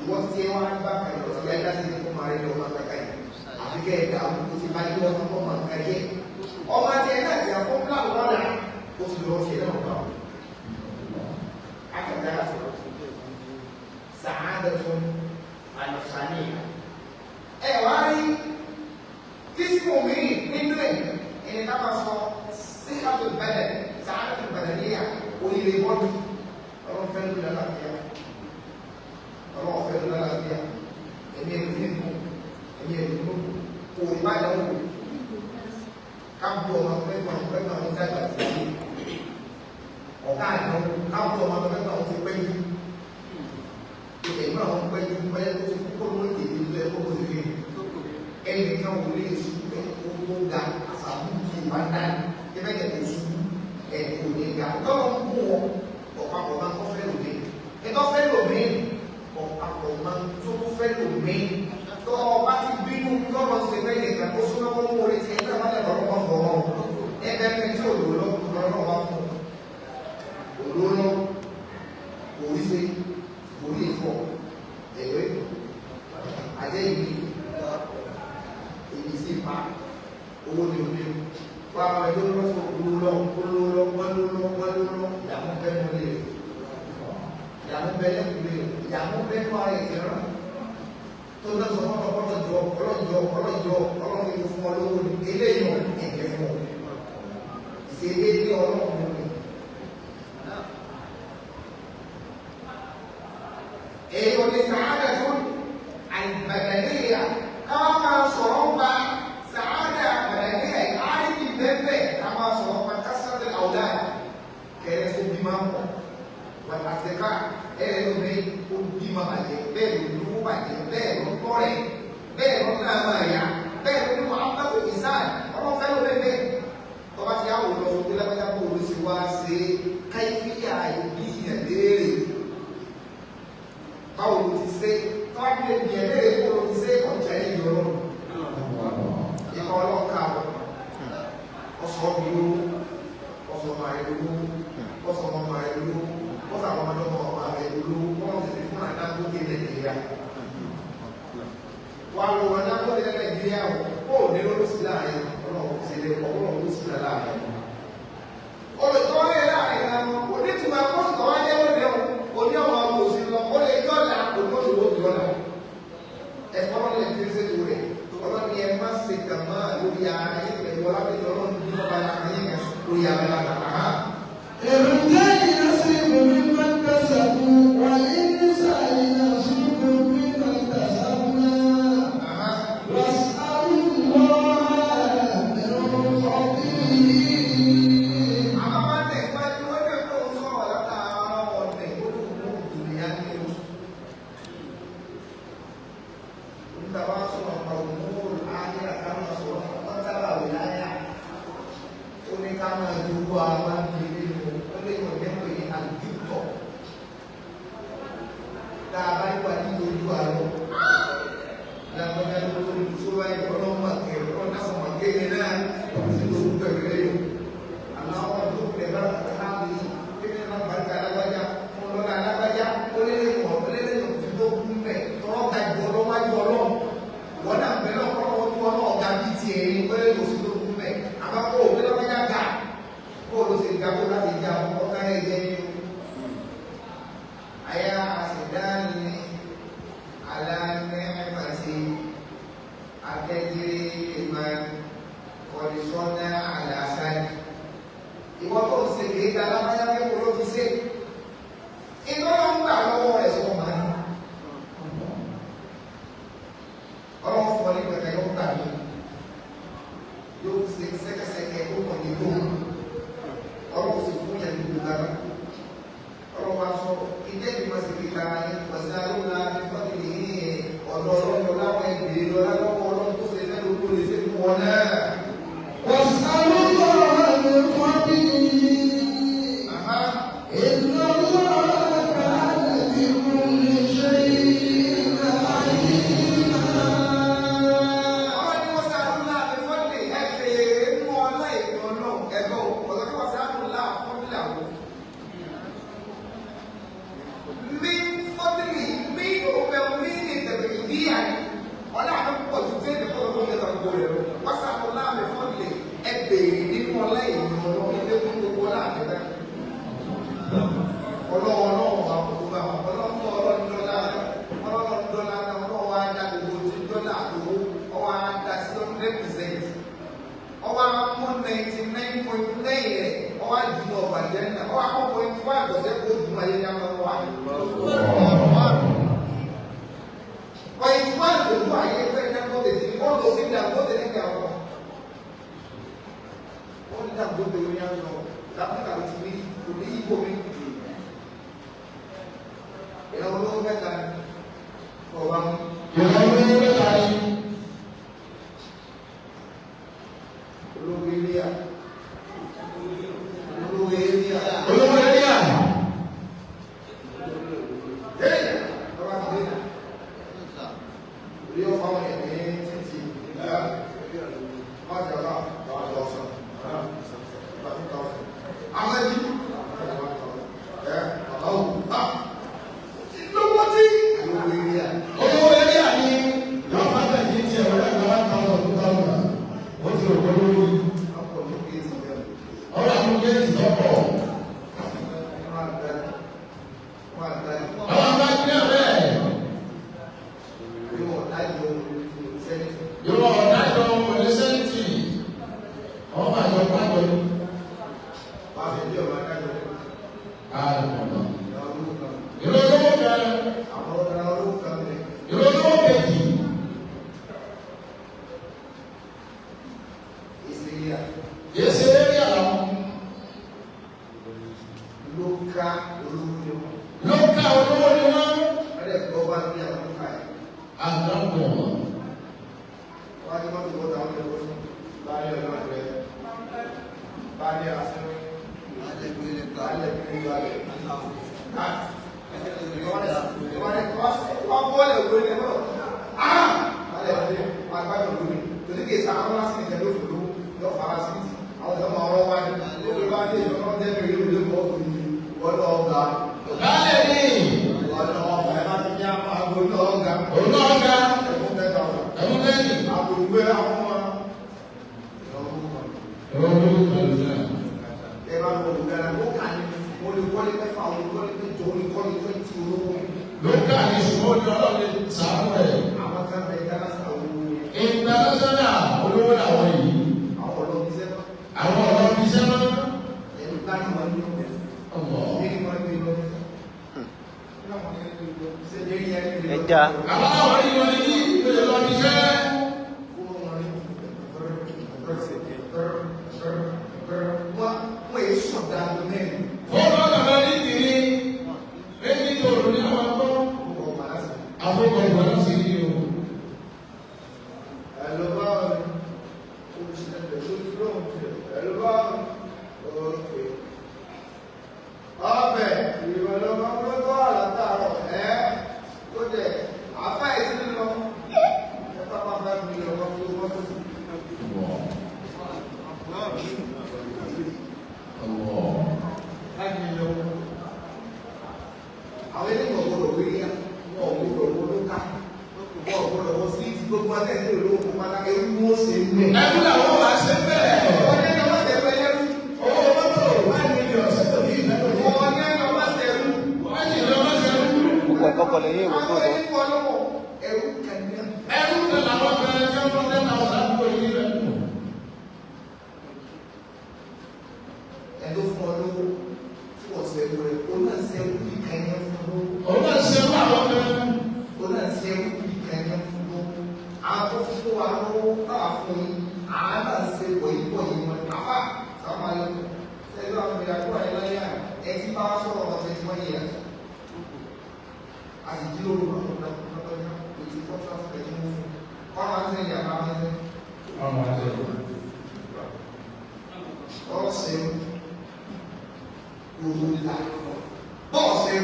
ìwọ tí ẹ wá bá kàlọ́ sí ayé láti ní kó máa rí lọ́wọ́ kàkà yìí àfi kẹ́ ẹ̀ dààmú kó ti máa yí ọmọ kó máa kà yẹ ọmọ tí ẹ náà ti àfọ́ pílánù lọ́la ó ti lọ́ọ́ fi ẹ̀ náà bá wọn. Akẹ́kọ̀ọ́ sàádẹ́tún àlùfáàníyà ẹ wá rí kísìmù míì nínú ẹ̀ ẹni ká máa sọ síhàtò bẹ̀rẹ̀ sàádẹ́tún bẹ̀rẹ̀ oríire bọ́ọ̀lù ọlọ́run fẹ́ lórí àlàáfíà ọlọ́run fẹ́ lórí àlàáfíà ẹ̀mí ẹ̀mí nínú ẹ̀mí ẹ̀mí nínú kò rí bá dáwọ́ káàbù ọmọ pẹ́gbọ̀n pẹ́gbọ̀n ń dàgbà sí i ọ̀gá àná káàbù ọmọ pẹ́gbọ̀n ti pẹ́ jù ẹ̀mí àwọn pẹ́ jù pẹ́ tó ti kókó lórí tèmi tó ẹ̀ kókó ti fi ẹnìkan wò lè sùn ẹ̀ kókó ga àṣàbùkù ìbá dá ẹ̀ bẹ́ẹ̀ ẹ̀kọ́ ní ga tọ́lọ́ ń mú ọ ọ̀pápọ̀ máa ń kọ́ fẹ́ lòmí ẹ̀tọ́ fẹ́ lòmí ọ̀pápọ̀ máa ń tó fẹ́ lòmí tọ́ ọba ti bínú tọ́lọ́ ṣe fẹ́ nìkan ó súnmọ́ kó mú orí ti ẹgbẹ́ máa lẹ̀kọ́ lọ́kọ́ fọ́ ọ́ Owó ni òní wà á máa yọ lọ́sọ̀ olólọ́ olólọ́ olólọ́ olólọ́ ìyàmú bẹ́ẹ̀ mú lé ìyàmú bẹ́ẹ̀ lẹ́kùn lé ìyàmú bẹ́ẹ̀ mú ara ẹ̀fẹ̀ rán tó lọ́sọ̀ ọlọ́jọ́ ọlọ́jọ́ ọlọ́jọ́ ọlọ́jọ́ fún ọlọ́wọ́ ni eléyìí ẹ̀jẹ̀ fún ọ ìṣèlú ọlọ́run ni. Èyí ò ní sàádà tó àìbàdàníyà káwọn máa sọ̀rọ̀ ń pa sàádà àbàdàníyà àìní bẹ́ẹ̀ ká máa sọ̀rọ̀ pa kásánì àwùdá kẹrẹ tó bí máa ń pọ̀ wà àtẹ̀ká ẹ̀rẹ́ ló bẹ́ẹ̀ ó bí máa bàjẹ́ bẹ́ẹ̀ ló lówó bàjẹ́ bẹ́ẹ̀ ló tọ́rẹ̀ bẹ́ẹ̀ ló náà máa yá bẹ́ẹ̀ ló ní wàá bá tó ìsáà ọlọ́fẹ́ ló bẹ́ẹ̀ bẹ́ẹ̀ tọ́ba ti yáwó lọ sókè lágbájá kó o sì wá ṣe káyífíyà ìbíyàn léèrè báwo ló ti ṣe tọ́ba ti lè bìyàn léèrè kó ló ti ṣe ọjà yìí yọ lọ́rùn ikọ̀ ọlọ́ọ̀ká ọ̀sọ̀ ọ̀gbìn ọ̀sọ̀ ọmọ rẹ̀ lówó ọ̀sọ̀ ọmọ rẹ̀ lówó ọ̀sọ̀ àwọn ọmọdé ọmọ rẹ̀ lówó wọ́n ti fi fún àdáńgókè Nàìjíríà wà lọ wọn dáńgókè Nàìjíríà ó ní lórí sí láàrin ọlọ́run sí ilé ọlọ́run sí láàrin olùtọ́ rẹ̀ láàrin àwọn onítùmọ̀ akọ́sùtọ̀ wá jẹ́ lóde òní ọmọ ọmọ òsì lọ ó lè yọ̀ọ̀la òní òṣèlú òbí ọ̀la ẹ̀fọ́ lè fi ṣètò rẹ̀ ọlọ́ni ẹ má ṣe kàmá lórí ara yín pẹ̀lú ọlábẹ́jọ́ ọlọ́run ní ọba ara yín kan lórí abala kàkà. للرجال نصيب مما اكتسبوا وللنساء نصيب مما اكتسبنا واسألوا الله من فضله. Àwọn máa ń tẹ̀síwájú wọ́n lè kó sọ̀rọ̀ látara ọ̀nà ìgbóhùn ìdùnnìyà ní o. Nígbà wá sọ̀rọ̀ pa òmùúrù áyà ká máa sọ̀rọ̀ pa mọ́tàlá wìláyà. Ó ní ká máa dúró ara ní ilé ìwò. Ó lè yàn lẹ́pẹ̀ ní àdìtọ̀. Tá a bá wà ní ojú àlọ́. Lágbájá ló tó ní sọ́wọ́ ẹ̀ ọlọ́mọ àkẹ́rẹ́ ọlọ́mọ àkẹ́rẹ́ náà. Ó sì lóògùn pẹ̀lú ẹ̀yọ́ àwọn tó lè bá káàbì kíni náà barika alágbájá fún lọ́la alágbájá ó lé lé wọ̀ ó lé lé yòó fi tó kú mẹ́ tọrọ ka jọ lọ wájú ọlọ́ wọn náà bẹ lọ kọ́ ọ́ tó ọlọ́ ọ̀gá bí tiẹ̀ ní ó lé yòó fi tó kú mẹ́ àbá kó o lé lágbájá ga kó o lọ sí ga kó láti ga ọ ká ẹ jẹ ní o. Àyà àṣẹdáni aláǹdẹ́màtì akẹ́kẹ́rẹ́ ìmọ̀ kọ̀dísọ́nà àlàáfáà ìwọ tó ń ṣe kéka alábáyá mẹ́kọ̀ọ́ ló fi ṣe iná ló ń gbà lọ́wọ́ rẹ̀ sọ ma ní ọlọ́wọ́ fún ọ ní pẹ̀lẹ́ yóò gbà mí yóò ṣe sẹ́kẹsẹ́kẹ ó kàn ní tó ọlọ́wọ́ sì fún yẹn ní gbogbo ara ọlọ́wọ́ wa sọ ìjẹ́ ìmọ̀ sí kéka yẹn pọ̀sí alóòlà fífọ́tì ní ọ̀dọ́ ọlọ́wọ́ láwọn ẹgbẹ̀rún lọ́wọ́ ọlọ́run tó ṣe fẹ́ lóko lè ṣe fún wọn náà. واسألوا الله من فضله إن الله كان بكل شيء عليما. Àwọn ni wọ́n sáré ńlá àfẹ́fọ́lẹ̀ ẹ̀fẹ̀ mú ọlá ètò ọlọ́run ẹ̀gbọ́n ọ̀sán tí wọ́n sáré ńlá àfọ́lẹ̀ àwọn. Mí fọ́lẹ̀ mí òpè mí ní tẹ̀lé ìdíyà ni ọlá àti púpọ̀ ju tí èdè fọ́lẹ̀ fọ́lẹ̀ tó ń gbó rẹ̀ lọ. Wọ́n sáré ńlá àfẹ́fọ́lẹ̀ ẹ̀bẹ̀ nínú ọlá ètò ọlọ́run ilé fún gbogbo ọlá àfẹ́fẹ́. Ọlọ́wọ́ ọlọ́wọ́ àkókò ọlọ́wọ́ ọlọ́run dọ́là ọlọ́run dọ́là ọlọ́wọ́ á dá gbogbo tí dọ́là àtòwó ọwọ́ á dá sí 100% ọwọ́ á mú 99.9 rẹ̀ ọwọ́ á jùlọ ọ̀bàjẹ́ náà ọwọ́ á kọ́ 0.1 ọ̀sẹ̀ kó dùn ayé ní àwọn ọwọ́ 0.1 tó dùn ayé pé Dangote ti ní ó lọ sí Dangote ní àwọn ó ní Dangote ní àwọn láfíríkà ló ti ní kò ní ìbò mi ìran olówó mẹ́ta ni ọba mú. Ìrọ̀lẹ́ mẹ́ta ni. Olówó eléyà olówó eléyà Olówó ẹ̀yà. hey ọba ti dé orí ọ̀fà wọn yẹn ní títì ẹ má jà bá bá lọ sàn bá tó ta ọsàn amadi ẹ bàbá wò bá lówó tí olówó eléyà. Olówó olówó ni. Ọkọ̀ ní géètì bẹ́ẹ̀. Ọ̀rọ̀ àwọn géètì lọ́pọ̀. Wọ́n á gbá wọ́n á gbá Àwọn abájú náà bẹ́ẹ̀. yóò dájọ́ sẹ́ni. Yóò ọ̀dájọ́ oníṣẹ́ǹtì. Wọ́n máa jọ pàjọ ní. Wọ́n á fi bí ọ̀rọ̀ adájọ́ Àlùmọ̀nà. ìyá olówó kan. Ìlú olówó kan, Àwọn ọ̀rọ̀ olówó kan bẹ̀. ìlú olówó kejì. Ìsìlẹ̀ Kìí ṣe eré àwọn. ló ká olówó ni wọ́n. Ló ká olówó ni wọ́n. Wọ́n lè gbọ́ bá ní àwọn ká yẹn. Àdàpọ̀. Wọ́n á ní mọ́tò bọ́ta wọn lè wọ́n báyìí ọ̀nà rẹ̀. Báyìí asẹ́wé. Báyìí gbélé balẹ̀. Wọ́n bọ́ọ̀lẹ̀ ògbóni ẹ̀ mọ́tò. Ah! Báyìí ọ̀dẹ́ wọ́n agbádùn ògbóni. Torí kìí sa àwọn lásìkò ìjẹ́ lófin ló lọ fara sí. Àwọn ọmọ ọ̀rọ̀ wa ni. Ó bá dé ìjọba tẹ́lẹ̀ ìlú ìlú wọ́n lọ ọ̀gá. Báyìí ni Wọ́n lọ ọ̀gá ẹ bá ti ní àgbo náà ọ̀gá. òun náà ga Ẹ̀fún 10,000. ẹ̀mú lẹ́yìn. Àbùgbé àwọn ọmọ Ìlú olówó kan náà. ẹ bá lọ wò dára ó kà ní olùkọ́lé mẹ́fà olùkọ́lé mẹ́jọ olùkọ́lé 20 olówó Ló ká ní ṣùgbọ́n ní ọlọ́run lè sàánú rẹ̀. àwọn kan bẹ international olówó yẹn International olówó làwọn yìí. àwọn ọlọ́bí sẹ́wọ̀n Àwọn ọ̀rọ̀ fi sẹ́wọ́n. ẹni bá ní wọn ní Ọ̀pọ̀. ní wọn ní lọ Ẹja. Àwọn àwọn yìí wọ́n ní ìpele lọ fi sẹ́. Wọ́n èé sọ̀dá mẹ́rin Fóònù ọ̀gá ní kiri. Méjì tó rò ní àwọn akọ́. ọkọ̀ láti. Àwọn ọkọ̀ ìwà náà sì rí o. Hello, báwo ni? Okay. Ọbẹ̀ ìrọ̀lọ́mọ lọ́tọ́ àlátàrọ̀ ẹ́ ó jẹ́ àfá ìsìn lọ. Ẹ pápá 5 million wọ́n fi owó tó. 5 million. Àwọn eléyìí ọ̀gbọ́dọ̀ wírí yá, wọn ò gbọ́dọ̀ wọ́n ló ká. Wọn ò gbọ́dọ̀ wọ́n sí ti gbogbo akẹ́kọ̀ọ́ olówó kó pátá ewu wọn ṣe ń bẹ̀. Ẹkú làwọn wà ṣe bẹ́ẹ̀. Wọ́n ní ẹni ọmọ ṣẹ̀rú ẹlẹ́rú. Owó mọ́tò 1 million ṣètò ní ìfẹ́ lórí. Wọ́n ní ẹni ọmọ ṣẹ̀rú. Wọ́n sì lọ wọ́n ṣe rú. Gbogbo àkọ́kọ́ lẹ́yìn ìwé tó Àwọn sọ. ẹni fún ọlọ́wọ́ ẹrú kàníyàn. Ẹrú kan làwọn kan tí wọ́n fọ́n 10,000 àdúgbò yìí rẹ̀ kù. Ẹni tó fún ọ lówó tí wọ́n ṣẹ̀rú rẹ̀, ó náà ṣẹ̀rú bí kàníyàn fún lówó. Òun náà ṣe fún àwọn kan. Ó náà ṣẹ̀rú bí kàníyàn fún lówó. Àwọn tó fún wa lówó táwa fún yín, àwọn náà ṣe wọ̀nyí wọ̀nyí wọn. Àfà sáwọn alẹ́ ṣẹ́jú àwọn ìyàwó àyè láyé àná. Ẹ ti bá wa sọ̀rọ̀ ọ̀sẹ̀ tí wọ́n yẹ àná. A sì jí lóru lọ́dọ̀ lọ́dọ̀ ètí kọ́ńtà ẹ̀jú mú fún. Ọ̀rọ̀ àti ẹ̀yà máa ń sẹ́. Ọ̀sẹ̀ òrùlà bọ́ọ̀sẹ̀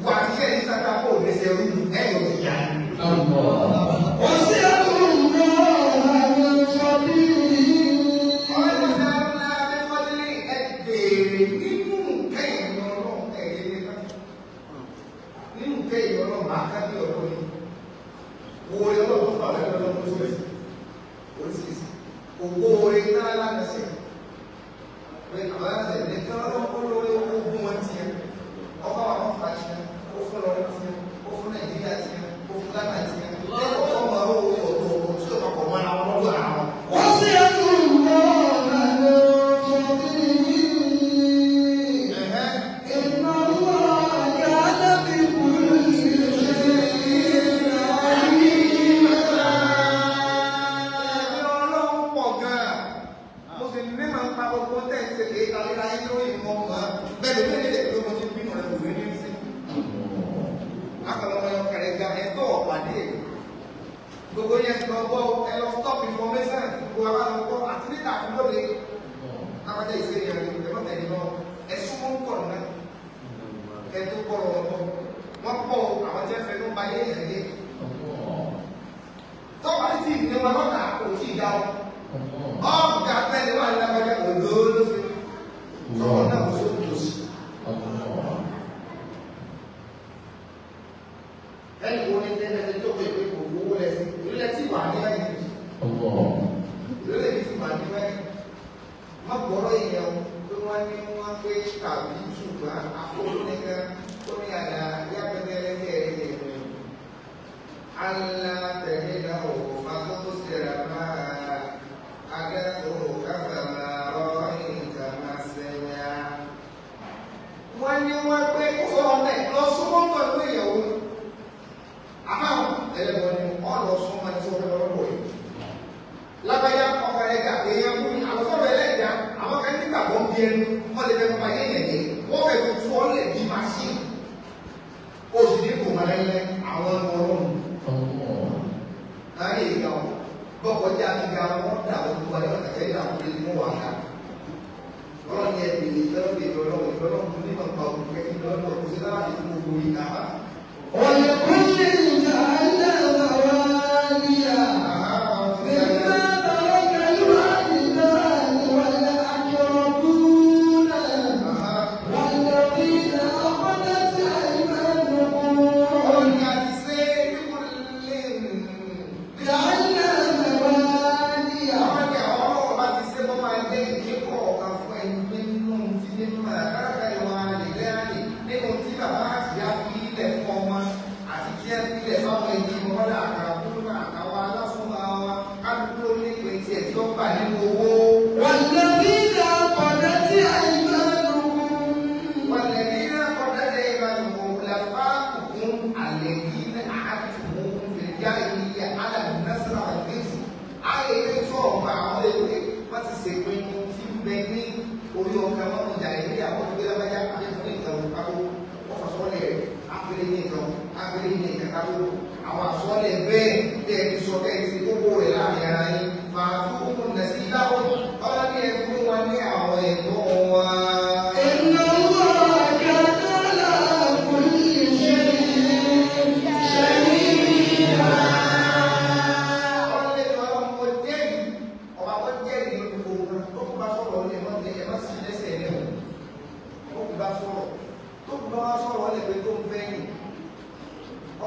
wà tí ẹni sáta kó ní sẹ́rú ẹ̀yọ̀ ìyá. Ọ̀rẹ́ ńlá abẹ́fọ́dílé ẹ béèrè nínú kẹ́yìn ọlọ́run ẹ̀yẹ nípa. Nínú kẹ́yìn ọlọ́run máa ká bí ọ̀rọ̀ yìí. Oore ọlọ́run fún àwọn ọlọ́run oríṣiríṣi. Oríṣiríṣi. Ògbó oore náà lánàá pé àwọn aláṣẹ nìkan ọlọ́run kó lórí ogún wọn tiẹ̀. Ọba àwọn fa tiẹ̀, ó fún lọ́rọ́ tiẹ̀, ó fún Nàìjíríà tiẹ̀, ó fún Ghana tiẹ̀. Lẹ́kọ̀ọ́ ọmọ ọ̀rọ̀ ọ̀tọ̀ ọ̀tọ̀ tí ó papọ̀ mọ́ra wọn lọ́dọ̀ ara wọn. Ẹ̀hẹ́. Ẹ̀mí ọlọ́run pọ̀ gan-an. Mo sì ní máa ń pa gbogbo tẹ̀ ń ṣe kéé ta léra yín lórí ìmọ̀ mọ́. Bẹ́ẹ̀ ló bẹ́ẹ̀ lè pé mo ti bínú rẹ̀ kò ní ní sí. Akọ̀lọ́mọ yọ kẹrẹ ga ẹ̀tọ́ ọ̀pàdé. Gbogbo yẹn ti lọ gbọ́ ẹ lọ stop information gbogbo wa bá lọ gbọ́ àti níta àti lóde. Lápájá ìṣe ìrìn àjò ẹ má tẹ̀lé lọ. Ẹ súnmọ́ ń pọ̀ náà. Ẹ tó kọ́ ọ̀rọ̀ lọ. Wọ́n pọ̀ àwọn tí wọ́n fẹ́ ló ń ba ayé yẹn jẹ́. Tọ́ba tí ìdílé wọn lọ́kà kò tí ì dá o. Ọ̀gá tẹ́lẹ̀ wà ní lágbájá òdò ló ṣe. Tọ́wọ́ náà kò sóòtò tó sí. Ẹnì wo ni tẹ́lẹ̀ ṣe tó pé pé kò owó lẹ́sìn. Ìrẹ́lẹ̀ tí wà ní ẹ̀yìn. Ìrẹ́lẹ̀ tí wà ní Má gbọ́rọ̀ yẹn o, pé wọ́n ní wọ́n pé tàbí ṣùgbọ́n àfọwọ́nìkan ó ní àlà yápẹ́tẹ́lẹ́kẹ́ ẹ̀rẹ́ àlà tẹ̀lé náà ò fàkókò síra máa akẹ́kọ̀ọ́ káfà máa rọ́ ìtàmà sẹ́yà. Wọ́n ní wọ́n pé kó sọ̀rọ̀ mẹ́ lọ súnmọ́ pẹ̀lú ìyàwó ni. Àfáwọn ẹlẹ́bọn ni wọ́n lọ súnmọ́ ní sọ́kẹ́ lọ́wọ́ yìí. Lábáyá ọkọ̀ rẹ̀ gà èèyàn mú ni àwọn sọ̀rọ̀ ẹlẹ́dàá àwọn kan nígbàgbọ́ bí ẹnu wọ́n lè fẹ́ pa yẹ̀yẹ̀ yẹ wọ́n fẹ́ tó tú ọ́lẹ̀ bí machine. Ó sì ní kò máa lẹ́lẹ́ àwọn ọmọ ọlọ́run. Láyé ìgbà wọn bọ́kọjá gíga wọn dà wọ́n tó wáyé ọ̀tàkẹ́ ìdá wọn lè mú wàhálà. Ọlọ́run yẹ bèrè ìfẹ́lọ́bẹ̀ ìfẹ́lọ́wọ̀ ìfẹ́lọ́wọ̀ nígbà pa òkú kẹ́kẹ́ lọ́dọ̀ kò sí láti fún gbogbo ìta wa. ولكل جعلنا موالي مما ترك الوالدان والأقربون والذين عقدت أيمانهم. Ọlọ́run ni a ti ṣe é lè جعلنا موالي. Àwọn ni àwọn ọlọ́wọ́ bá ti ṣe kó máa jẹ́ ìdíkọ̀ ọ̀kan fún ẹni nínú tí nínú àkàràkà ìwà àlèlẹ́ àlè nínú tí bàbá àti ìyá fi ilẹ̀ fún ọmọ àti kí ẹ fi ilẹ̀ fáwọn ẹbí wọn àkàrà kúrò àtàwọn alásùnmọ́ wa kálukú ló ní ìpè tiẹ̀ tí ó gbà nínú owó. والذين عقدت أيمانهم. والذين قدت أيمانكم لفاقكم الذين عهدتموهم في الجاهلية على النصر والعز. Ayé ilé sọ̀rọ̀ pa àwọn ewé wọ́n ti ṣèpinnu tí ń bẹ ní orí ọkàn wọn ọjà ilé àwọn tó gbé lábájá àfihàn ní nǹkan òkàkó wọ́n fàṣọlẹ̀ rẹ̀ àfihàn ní nǹkan àfihàn ní nǹkan kákó. Àwọn àsọlẹ̀ bẹ́ẹ̀ tẹ́ ẹ ti sọ tẹ́ ẹ ti kókó rẹ̀ láàrin ara yín. Fàtúkùn nàṣí láwọn ọlọ́ni ẹ fún wọn ní àwọn ẹ̀tọ́ wọn. إن الله كان على كل شيء شهيدا.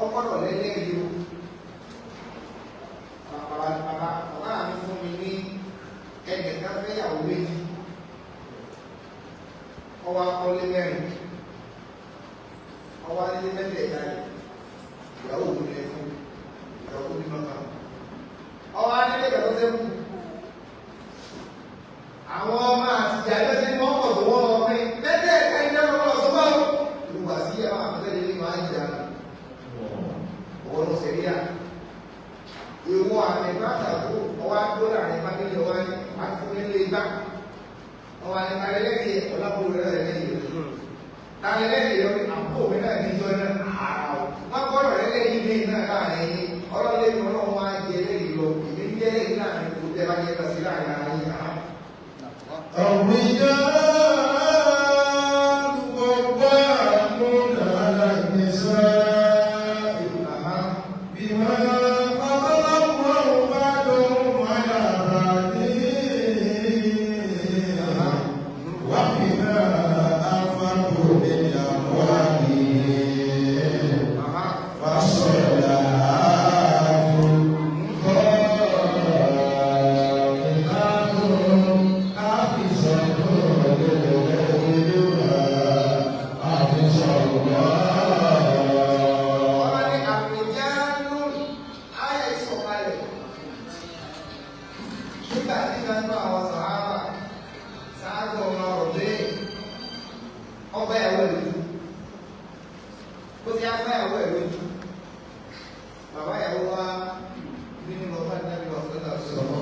Ọgbọ́dọ̀ lẹ́lẹ́rìí o. Bàbá bàbá bàbá mi fún mi ní ẹnìkan fẹ́yàwó méjì. Ọwọ́ akọ́lé mẹ́rin. Ọwọ́ alé mẹ́tẹ̀ẹ̀ta rẹ̀. Ìyàwó òun lẹ fún. Ìyàwó tó bímọ kan. Ọwọ́ alé kẹ̀kọ́ sẹ́kù. Àwọn ọmọ àti ìyá ẹgbẹ́ sí wọ́n pọ̀ tó wọ́n lọ pín. Mẹ́tẹ̀ẹ̀ta ìjẹ́ ọmọ ọ̀sán bá ìwà sí àwọn àfẹ́lẹ́ ilé máa ń jà ọ̀rọ̀ sẹ̀ríà. Ìwọ àtẹ̀gbá àtàkù ọwọ́ àdó láàrin fámílì ọwọ́ ní àfúnilé igbá. Ọwọ́ ní tàlẹ́lẹ́dì ọlábò rẹ̀ lẹ́yìn. Tàlẹ́lẹ́dì yọ ní àpò mi náà ní ìjọ náà àrà ọ̀. Wọ́n gbọ́dọ̀ rẹ̀ lẹ́yìn ilé náà láàrin yín. Ọlọ́lé mi ọlọ́run wá jẹ lẹ́yìn lọ. Èmi ń jẹ́ lẹ́yìn láàrin kò tẹ́ bá jẹ́ lọ sí láàrin ara yín. الرجال قوامون على النساء بما فضل الله بعضهم على بعض وبما أنفقوا من أموالهم. فالصلاة قائمات حافظة للغيب بما حفظ الله. Ọlọ́ni àpèjánú ayé ìsọ̀kalẹ̀. Nígbà tí ìdájọ́ àwọn sàhábà sáájú ọmọ ọ̀dẹ́ ọba ìyàwó ẹ̀ lójú. Bó ti á bá ìyàwó ẹ̀ lójú. Bàbá ìyàwó wa nínú lọ bá Nábì wa sọ́dà sọ́dà.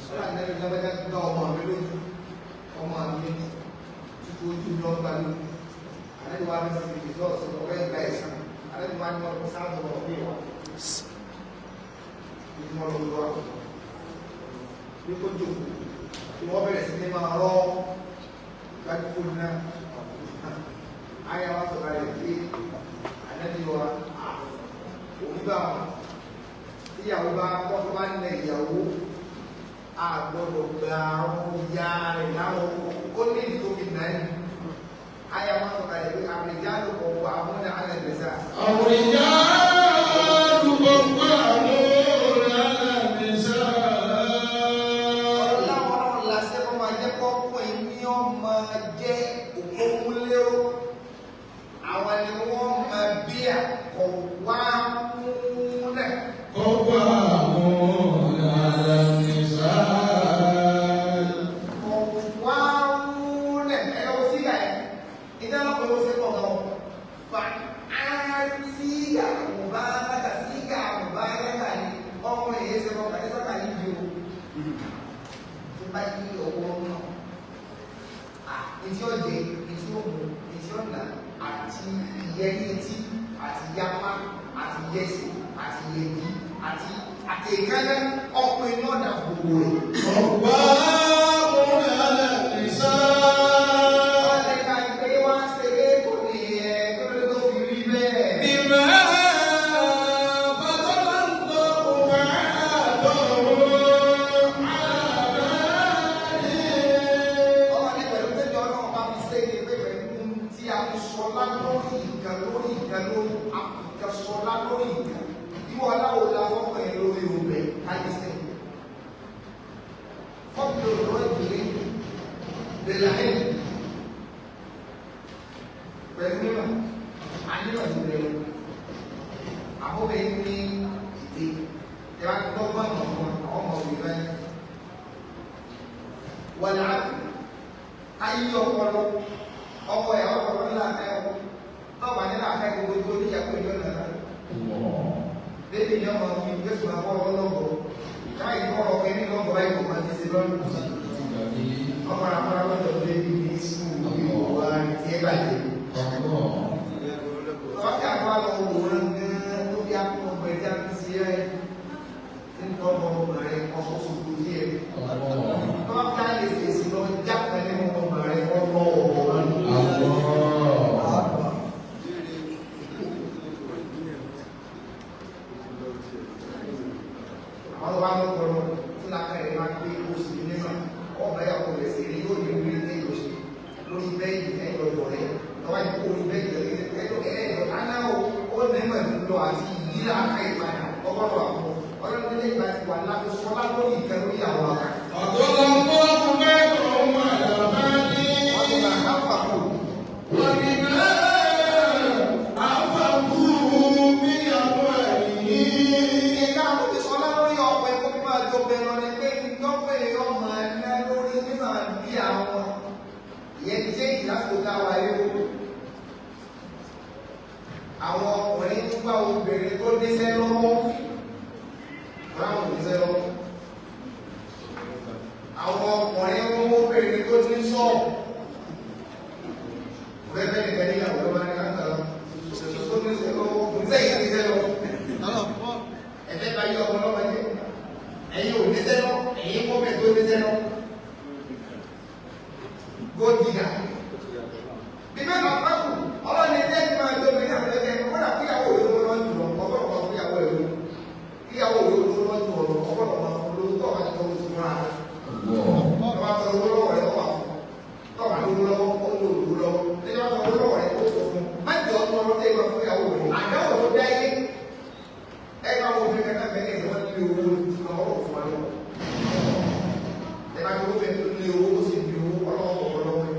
Sọ́dà Nábì lábẹ́já gbá ọmọ mi lójú. Ọmọ mi tuntun ojú mi ọgbà lójú. Àlejò wa ní ti ìfọ́sọ̀ ọ̀rẹ́ ìgbà ẹ̀sán. Àlejò wa ní wọn kó sáájú ọmọ mi wá. Ìgbìmọ̀ lọ́wọ́ wa ní kó jòkó tí wọ́n bẹ̀rẹ̀ sí ní máa rọ́ gbájúkú náà. Ayé wa sọ̀rọ̀ rẹ̀ pé ànábì wa òbí bá wọn. Tíyàwó bá kọ́kọ́ bá nà ìyàwó a gbọ́dọ̀ gba àwọn ìyá rẹ̀ láwọn ó ní ìdí tó fi nà ẹ́. Ayé wa sọ̀rọ̀ rẹ̀ pé àmìjáde kọ̀ wọ àwọn ní alẹ́ nìsa. الرجال قوامون على النساء. Ọlọ́run la ṣe bá yí ọwọ́ náà. Etí ọ̀jẹ̀, etí òmù, etí ọ̀nà, àti ìyẹ́rí etí, àti yapa, àti yẹsẹ̀, àti yẹ̀dí, àti ìkẹ́lẹ́ ọkùnrin náà dà gbogbo rẹ̀. قوامون على النساء Ọlẹ́ka ìpè wá ṣe é kò ní ẹ̀ tó ló tó fi rí bẹ́ẹ̀. بما فضل الله بعضهم على بعض. Ọlọ́run ní pẹ̀lú tẹ́jọ́ ọlọ́run bá fi ṣe é pé pẹ̀lú tí a fi sọlá lórí nǹkan lórí nǹkan lórí àfikà sọlá lórí nǹkan. Ìwọ aláwo la fọ́pọ̀ yẹn lórí ọbẹ̀ káyé sẹ́yìn. Fọ́pọ̀ lọ́rọ̀ ìdílé bẹ̀rẹ̀ ayé pẹ̀lú mímọ̀ àníwọ̀n ti bẹ̀rẹ̀. Àbọ̀bẹ̀ ní ìdè ẹ bá gbọ́ gbọ́n ọmọ ọmọ òbí rẹ̀. Wàlá ayé ọpọlọ ọkọ ẹ ọpọlọ ńlá ẹ ọ tọba nílà ẹ gbogbo tó níyàwó ìjọ nàrà bébí ni ọmọ mi yóò sì máa fọ ọ lọgọ káyì fọ ọ ẹni lọgọ báyìí kò máa ti ṣe lọ́nà ọmọ àpárá lọ́dọ̀ bébí ní sùkúù ìwò wa ní tiẹ̀ bàjẹ́ tọ́jà wa lọ wòran gan ló fi akọ ọgbẹ tí a fi ṣe ẹ tí ń tọ́ ọmọ rẹ ọkọ̀ sùkúù díẹ̀ tọ́jà lè fèsì lọ jápẹ́ nínú ọmọ rẹ ọlọ́wọ́ wọn. Àwọn wa lọ kọlọ tí laka yẹn máa gbé oṣù nínú ọba yà kó lè ṣe yóò ní orí ní oṣù lórí bẹ́ẹ̀dì ẹ̀ lọ́dọ̀ rẹ̀ lọ́wọ́ yìí kó orí bẹ́ẹ̀dì ẹ̀ lọ́dọ̀ ẹ̀ lọ́dọ̀ aná o ó nẹ́mọ̀ lọ àti yìí laka yìí padà ọgọ́rọ̀ àwọn ọlọ́run nílé ìgbà tí wà láti sọlá lórí ìkẹ́ lórí àwọn àgbà. فضل الله بعضهم على بعض Wọ́n ti máa ká fàkó وبما أنفقوا من أموالهم. Ìka tó ti sọlá lórí ọ̀pẹ kó fi máa jọ bẹ lọ ni pé ìjọba èèyàn máa ná lórí nígbà bí àwọn ìyẹn jẹ́ ìlàsìkò táwa yóò. Àwọn ọkùnrin ń gbá obìnrin tó níṣẹ́ lọ́wọ́. Ráwọn ò níṣẹ́ lọ́wọ́. Àwọn ọkùnrin ń mú obìnrin tó ti ń sọ̀rọ̀. Bẹ́ẹ̀ nìkan níyàwó ló máa ń ká lọ. Tó níṣẹ́ lọ́wọ́, kò níṣẹ́ yìí níṣẹ́ lọ́wọ́ ẹ̀fẹ́ bá yí ọmọ lọ́wọ́ jẹ́ ẹ̀yin ò níṣẹ́ lọ ẹ̀yin kọ́ bẹ́ẹ̀ tó níṣẹ́ lọ gold digger bí bẹ́ẹ̀ bá fáwù ọlọ́ni jẹ́ kí máa jọ obìnrin àti ẹ̀jẹ̀ kọ́dà kíyàwó òye ló lọ́ọ́ jùlọ ọgọ́rùn kan fúyàwó ẹ̀ ló kíyàwó òye ló lọ́ọ́ jùlọ ọgọ́rùn kan fún lówó tó wà tó oṣù fúnra rẹ̀ tó bá tọrọ owó lọ́wọ́ rẹ̀ ó wà fún tó bá lówó lọ́wọ́ ó lò lówó lọ́wọ́ tó bá tọrọ owó lọ́wọ́ rẹ̀ ó tó fún má jẹ́ ọtọ́ ọlọ́tẹ́ ìgbà fúyàwó rẹ̀ àdáwò tó dá yé ẹ bá wo fi kankan bẹ́ẹ̀ ní wọ́n lé owó ọwọ́ fún wa lọ́wọ́ ẹ bá tó bẹ́ẹ̀ tó lé owó ó sì lé owó ọlọ́wọ́ kọ̀ọ̀kan lọ́wọ́ ẹ.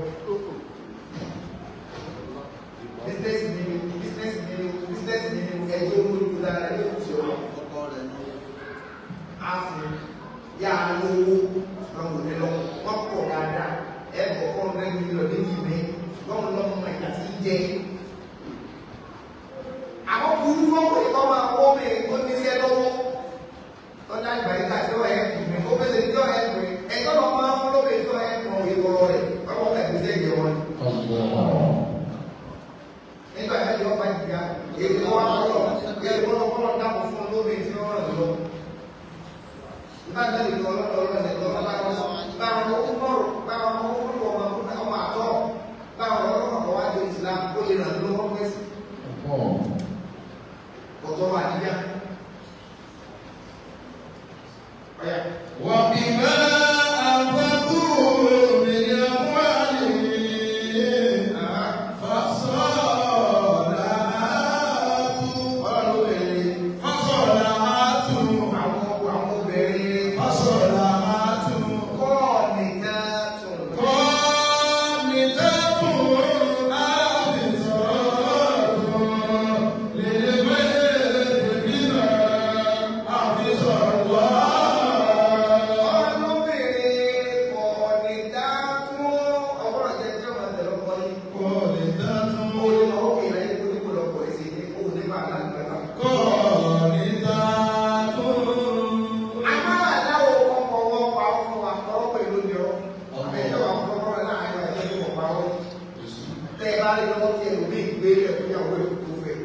sálárì lọ́wọ́ tí ẹlòmíì gbé lẹ̀ fún ìyàwó ẹ̀ tó fẹ́.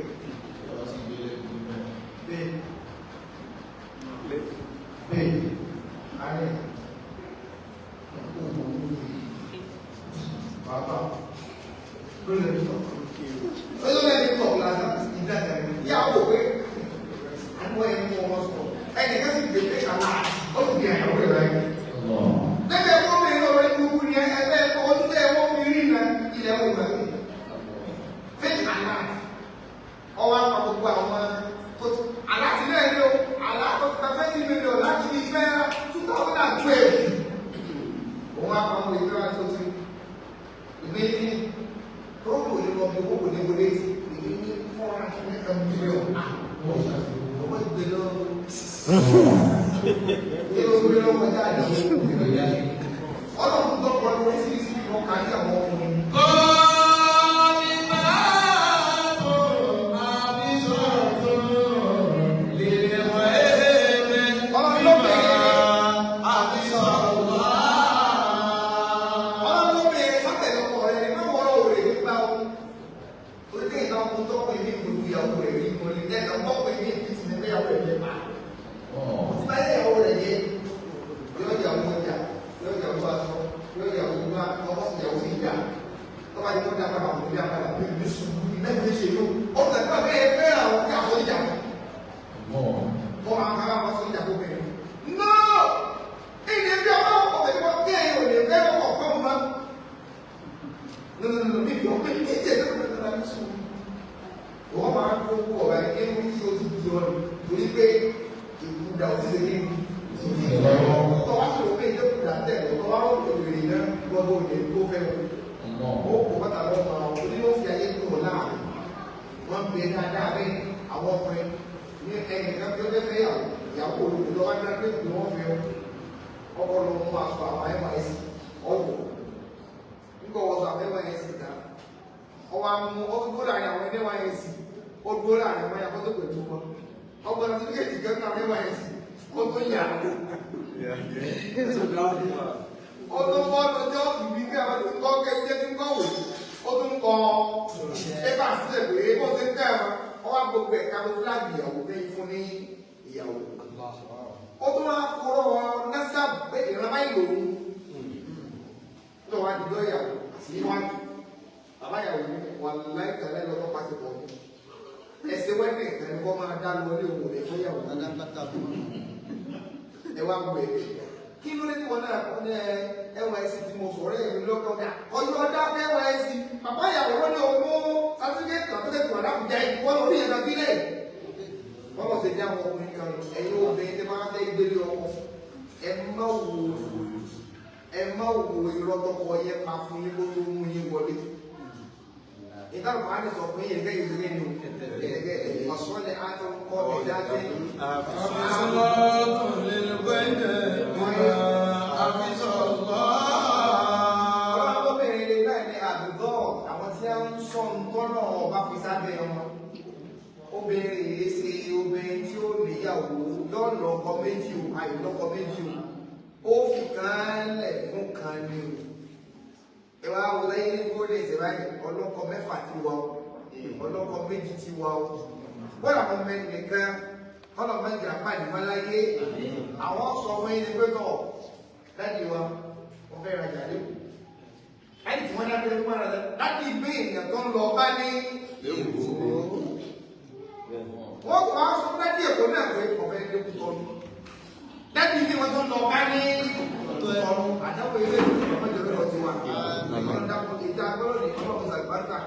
Bẹ́ẹ̀ bẹ́ẹ̀ ayé bàbá ló lè tọ̀ ló lè tọ̀ lásán ìdájà ìyàwó pé àwọn ẹni wọn sọ ẹnì kan sì gbé pé àlá ó sì gbé àyàwó rẹ̀ báyìí. Lẹ́gbẹ̀ẹ́ wọ́n mi lọ́wọ́ ẹni kúkú ni ẹgbẹ́ ọdún tẹ́ wọ́n fi rí iná ilẹ̀ wọn ìgbà yìí. Fake alert ọwọ́ apá gbogbo àwọn tó ti aláti náà ní o aláàtọ̀ ti ta 20 million láti ní ìfẹ́ 2012. Òun apá àwọn ìfẹ́ tó ti ìgbé ní tó kò ní lọ bí owó kò ní wọlé tí ìgbé ní 400 million. Owó ìgbé lọ. Ìgbé lọ kọjá àdéhùn. Ọlọ́run tó kọ lórí sí sí ìwọ̀n kárí àwọn ọkùnrin. Ọlọ́run ló bẹ̀rẹ̀. Ọlọ́run ló bẹ̀rẹ̀ sátẹ̀lẹ̀ ọkọ rẹ̀ ní mẹ́wọ̀n ọ̀rọ̀ rẹ̀ nípa o. Torí pé ìgbà ọkùnrin tó pè ní ìlú ìyàwó rẹ̀ rí mo lè jẹ́ ọkọ pè ní ìlú ti ní ìyàwó rẹ̀ jẹ́ pa. Tí bá yẹ ìyàwó rẹ̀ yẹ, yóò yàwó ọjà, yóò yàwó aṣọ, yóò yàwó gbá, ọkọ sì yàwó sí ìjà. Tó bá ti kó dáa padà, òun dáa padà, bí ìlú sùn, mẹ́rin ṣe yóò. Ó tẹ̀lé ọ̀gá ẹ fẹ́ àwọn kí aṣọ ìjà fún. Wọ́n máa ń kára wọn sọ ìjà fún bẹ̀rẹ̀. No! Ìdí fi ọmọ ọkọ̀ tí wọ́n tẹ̀ ẹ́ ò lè fẹ́ ọkọ̀ fún ọmọ. No, no, no, mi fi ọkọ̀ mi jẹ́ ẹ̀sẹ̀ ní sùn. Wọ́n máa ń kó owó ọ̀rọ̀ ẹ̀ ní tí o ti di ọ̀nà torí pé ìkúdà ò ti ṣe ní tọ́ wá sí òpin ìjọ ìkúdà tẹ̀ lọ tọ́ wá rò pé èrè náà gbọ́dọ̀ òde tó fẹ́ wọn. Ó kó bàtà lọ́wọ́ àwọn oní yóò fi ayé kúrò láàrin. Wọ́n bẹ dáadáa bẹ́ẹ̀ àwọn ọkùnrin ní ẹnìkan tó fẹ́ fẹ́ yàwó ìyàwó olùkọ́ lọ́wọ́ gíráduwétì ni wọ́n fẹ́ ọkọ lọ mú aṣọ àwọn NYSC ọwọ́ nígbà wọ́n sọ àwọn NYSC ta ọwọ́ amú ó dúró láàrin àwọn NYSC, ó dúró láàrin àwọn ẹ̀yà fọ́tò pẹ̀lú wọn, ọgbọ́n certificate kan náà NYSC, ó tó yà ó tó bọ́ lọ́jọ́ ìbí bí àwọn tó ń kọ́ kẹ́kẹ́ tí ń kọ́ wò ó tún kọ́ pépà sílẹ̀ pé bó ṣe ń tẹ̀ wọn ọwọ́ gbogbo ẹ̀ka ló fúláàgì ìyàwó fẹ́ fún ní ìyàwó ó tún wá kúrò nasa pé ìran báyìí lòun lọ́wọ́ àdìgbò ìyàwó àti níwájú bàbá ìyàwó ní wà láì tẹ̀lé lọ́wọ́ pàṣẹ pọ̀ ní ẹsẹ̀ wẹ́ẹ̀dì ìtẹ̀lé kọ́ máa dá lọ ní òwò rẹ̀ fún ìyàwó ẹ wá gbọ́ ẹ̀ kí ló dé tí wọn náà kọ́ ní NYSC tí mo sọ̀rọ̀ ẹ̀ mi lọ́kọ́ ní ọjọ́ ọ̀dá NYSC bàbá ìyàwó wọn ní owó sátífíkẹ́tì àtúntẹ̀tù àdàkùnjẹ wọn lórí yẹn kan sílẹ̀ wọ́n lọ sí ní àwọn ọkùnrin kan ẹ̀yin obìnrin tí wọ́n fẹ́ gbélé ọkọ, ẹ má wo irọ́ tọkọ yẹn pa fún yín kó tó mú yín wọlé. Ìtàn kan á ní sọ fún yín ẹgbẹ́ ìdílé ni o ẹgbẹ́ ọ̀sọ́lẹ̀ àtúnkọ́ ẹ̀dá tẹ́. حافظات للغيب بما حفظ الله. Ọlọ́mọbìnrin lè náà ní àdúgbò àwọn tí wọ́n ń sọ ntọ́nà ọba fi sábẹ́ wọn. Obìnrin yìí ṣe obìnrin tí ó níyàwó yóò lọ́kọ méjì o, àìlọ́kọ méjì o. Ó fi kan lẹ̀ fún kan ni o. Ẹ wá wo lẹ́yìn ní kó lè ṣe báyìí, ọlọ́kọ mẹ́fà ti wà o, ọlọ́kọ méjì ti wà o. Bọ́lá mo mẹ nìkan, ọlọ́mọ ìjà pàdé máláyé. Àwọn sọ fún yín ní pé tọ̀, láti wa, wọ́n fẹ́ rajà lẹ́kọ̀ọ́ láti tí wọ́n dábẹ́ fún ara rẹ̀ láti gbé èèyàn tó ń lọ bá ní wọ́n kò wá sọ fún láti èkó náà pé ọ̀fẹ́ lẹ́kùn tọ́nu láti ilé wọn tó ń lọ bá ní tọ́nu àdáwọ̀ ilé ìlú ọmọdé lọ́dọ̀ ti wà ọlọ́run dákun ìta gbọ́dọ̀ ní ọlọ́run sàgbàtà.